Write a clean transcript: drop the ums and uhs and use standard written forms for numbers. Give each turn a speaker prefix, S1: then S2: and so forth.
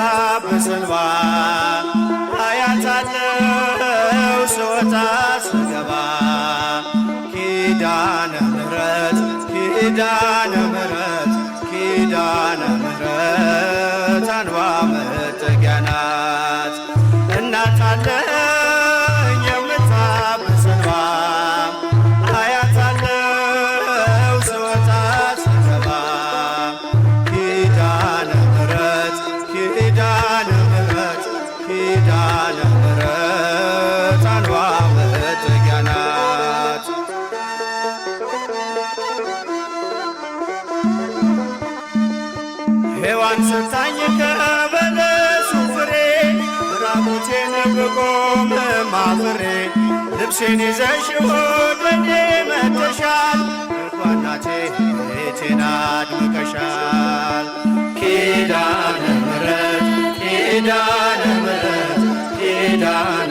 S1: የምታብስ እንባ አያታለው ስወጣ ስገባ ኪዳነ ምሕረት ኪዳነ ምሕረት ኪዳነ ምሕረት አንባ መጠጊያ ናት። እናት አለኝ የምታብስ እንባ አያታለው ስወጣ ስገባ ኪዳነ ምሕረት ኪዳነ ምሕረት ኪዳነ ምሕረት አንባ መጠጊያ ናት። ሔዋን ስታኝክ ከበለሱ ፍሬ ራቁቴን ብቆም አፍሬ ልብሴን ይዘሽ ወደኔ መጥተሻል እናቴ ቤቴን አድምቀሻል። ኪዳነ ምሕረት ኪዳነ ምሕረት ኪዳነ